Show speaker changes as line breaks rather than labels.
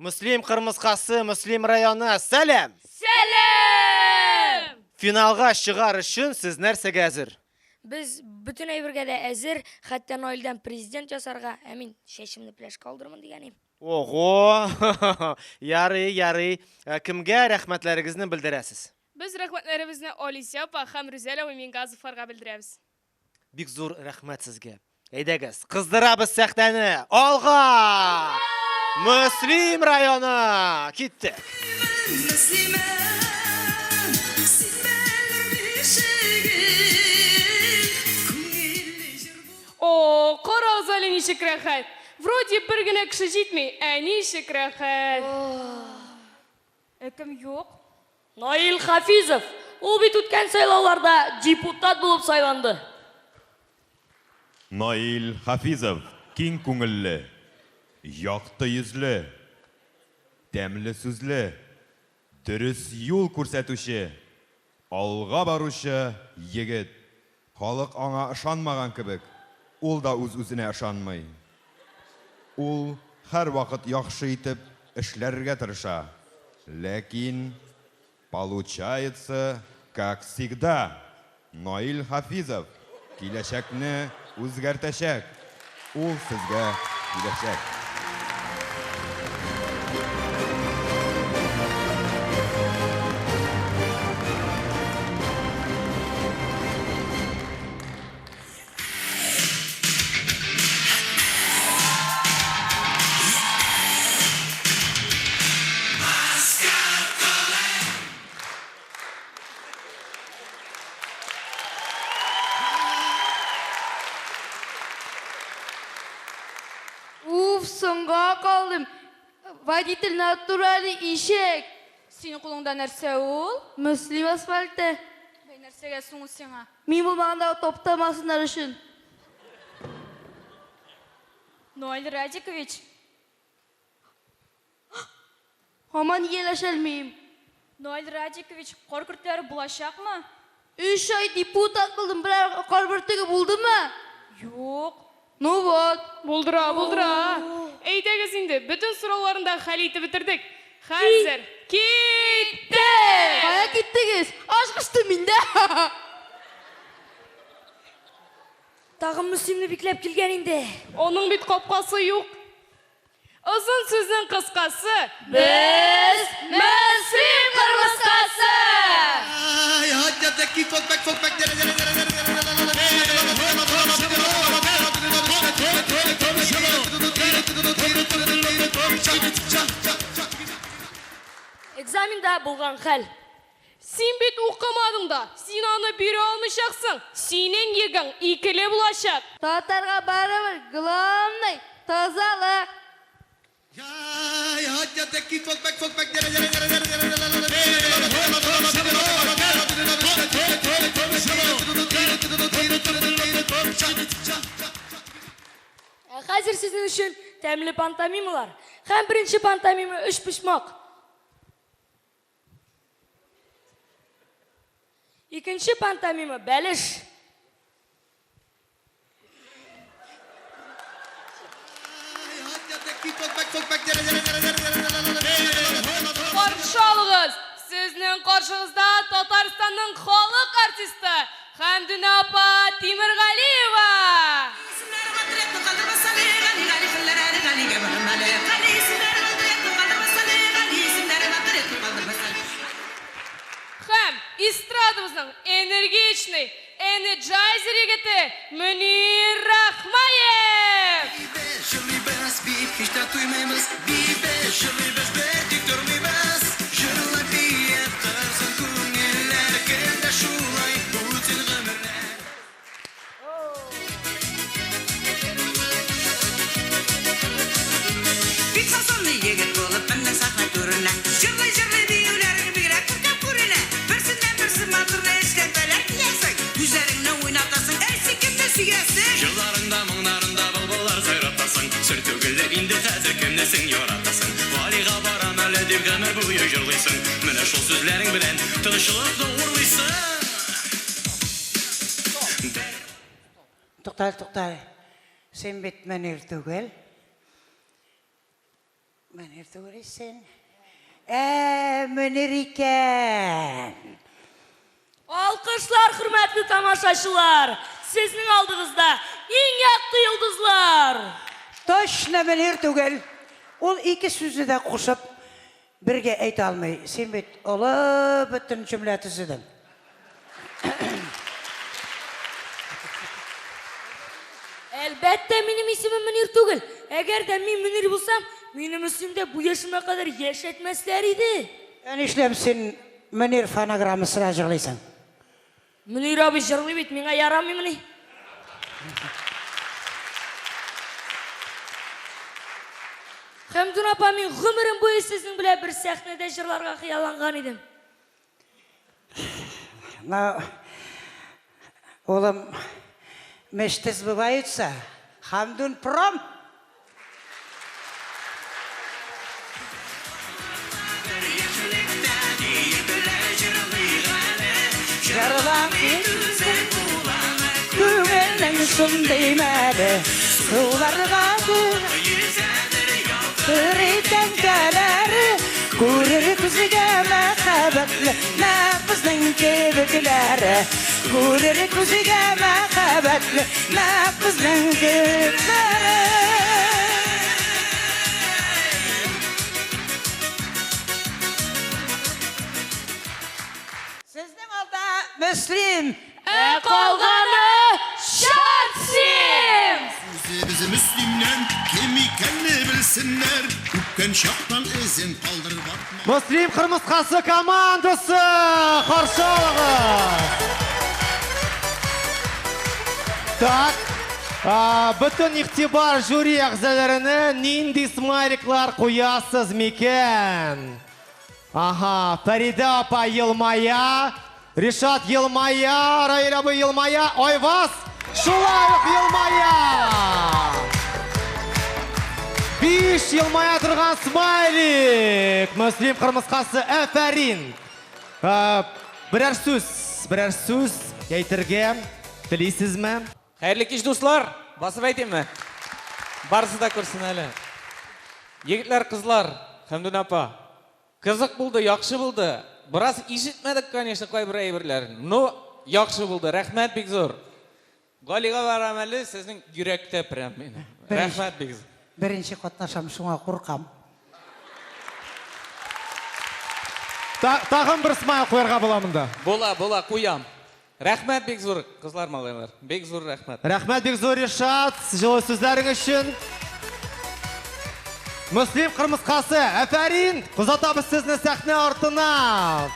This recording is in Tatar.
Мөслим кырмыскасы, Мөслим районы, сәлам!
Сәлам!
Финалга чыгар өчен сез нәрсәгә әзер?
Без бөтен әйбергә дә әзер, хәтта Наилдән президент ясарга, ә мин чәчемне пеләшкә алдырмын дигән идем.
Ого! Ярый, ярый. Ә, Кемгә рәхмәтләрегезне белдерәсез?
Без рәхмәтләребезне Алисә апа һәм Рүзәл абый Мингазовларга белдерәбез.
Бик зур рәхмәт сезгә. Әйдәгез, кыздырабыз сәхнәне. Алга! Мөслим районы! Киттек!
О, карагыз әле ничек рәхәт! Вроде бер генә кеше җитми, ә ничек рәхәт!
Ә кем юк?
Наил Хафизов! Ул бит үткән сайлауларда депутат булып сайланды.
Наил Хафизов, киң күңелле, якты йөзле, тәмле сүзле, дөрес юл күрсәтүче, алга баручы егет. Халык аңа ышанмаган кебек, ул да үз-үзенә ышанмый. Ул һәрвакыт яхшы итеп эшләргә тырыша, ләкин получается как всегда. Наил Хафизов киләчәкне үзгәртәчәк, ул сезгә киләчәк.
Уф, соңга калдым. Водитель натуральный ишәк. Синең кулыңда нәрсә ул? Мөслим асфальты. Бәй, нәрсәгә соң ул сиңа? Мин булмаганда таптамасыннар өчен. Наил Радикович. Һаман ияләшәлмим. Наил Радикович, кар көртләре булачакмы? Өч ай депутат булдым, берәр кар бөртеге булдымы? Юк. Ну вот.
Булдыра, булдыра. Әйдәгез инде, бөтен сорауларын да хәл итеп бетердек. Хәзер киттек!
Кая киттегез? Ашкышты миндә.
Тагын Мөслимне бикләп килгән инде.
Аның бит капкасы юк. Озын сүзнең кыскасы,
Без Мөслим кырмыскасы! Экзаменда булган хәл.
Син бит укымадың да, син аны бирә алмыйчаксың. Синең ЕГЭң икеле булачак.
Татарга барыбер, главный, тазалык.
Ә хәзер сезнең өчен тәмле пантомималар. Һәм беренче пантомима өчпочмак. Икенче пантомима бәлеш.
Каршы алыгыз! Сезнең каршыгызда Татарстанның халык артисты Хәмдүнә апа Тимергалиева! Һәм эстрадабызның энергичный, энерджайзер егете Мөнир Рахмаев!
Бик фасонлы егет булып менде сәхнә түренә. Җырлый-җырлый биюләрең бигрәк күркәм күренә. Берсеннән-берсе матур эшләнмәләр киясең. Күзләреңне уйнатасың, әй син кемне сөясең?
Җырларыңда, моңнарыңда былбыллар сайратасың. Сер түгел лә инде хәзер кемне син яратасың. Галига барам әле дип гомер буе җырлыйсың. Менә шул сүзләрең белән тынычлыкны урлыйсың.
Туктале, туктале. Син бит Мөнир түгел.
Мөнир түгел син. Ә, Мөнир икән.
Алкышлар, хөрмәтле тамашачылар! Сезнең алдыгызда иң якты йолдызлар!
Точно Мөнир түгел. Ул ике сүзне дә кушып бергә әйтә алмый. Син бит олы бөтен җөмлә төзедең.
Әлбәттә, минем исемем Мөнир түгел. Әгәр дә мин Мөнир булсам, мине Мөслимдә бу яшемә кадәр яшәтмәсләр иде.
Ә нишләп син Мөнир фонограммасына җырлыйсың?
Мөнир абый җырлый бит, миңа ярамыймыни? Хәмдүн апа, мин гомерем буе сезнең белән бер сәхнәдә җырларга хыялланган идем.
Но, улым, мечты сбываются. Хамдун пром. Күңелнең шундый мәле, суларга тәңкәләре, күрер күзгә мәхәббәтле, нәкъ безнең кебекләре. Күрер күзгә мәхәббәтле, нәкъ безнең кебекләре. Сезнең алда Мөслим.
Ә калганы Чатсим!
Үзебез Мөслимнән кем икәнне белсеннәр, үпкән чактан эзен калдырып атма.
Мөслим кырмыскасы командасы каршы алыгыз. Так, бөтен игътибар жюри әгъзаларына, нинди смайликлар куясыз микән? Ага, Фәридә апа елмая, Ришат елмая, Раил абый елмая, Айваз шулай ук елмая. 5 елмая торган смайлик. Мөслим кырмыскасы, афәрин. Берәр сүз әйтергә телисезме?
Хәерле кич, дуслар! Басып әйтимме? Барысы да күрсен әле. Егетләр, кызлар, Хәмдүн апа. Кызык булды, яхшы булды. Бераз ишетмәдек, конечно, кайбер әйберләрен. Но яхшы булды. Рәхмәт бик зур. Галига барам әле, сезнең йөрәктә прям минем. Рәхмәт бик зур.
Беренче катнашам, шуңа куркам.
Тагын бер смайл куярга була монда.
Була, була, куям. Рәхмәт бик зур, кызлар, малайлар. Бик зур рәхмәт.
Рәхмәт бик зур, Ришат, җылы сүзләрең өчен. Мөслим кырмыскасы, афәрин! Озатабыз сезне сәхнә артына.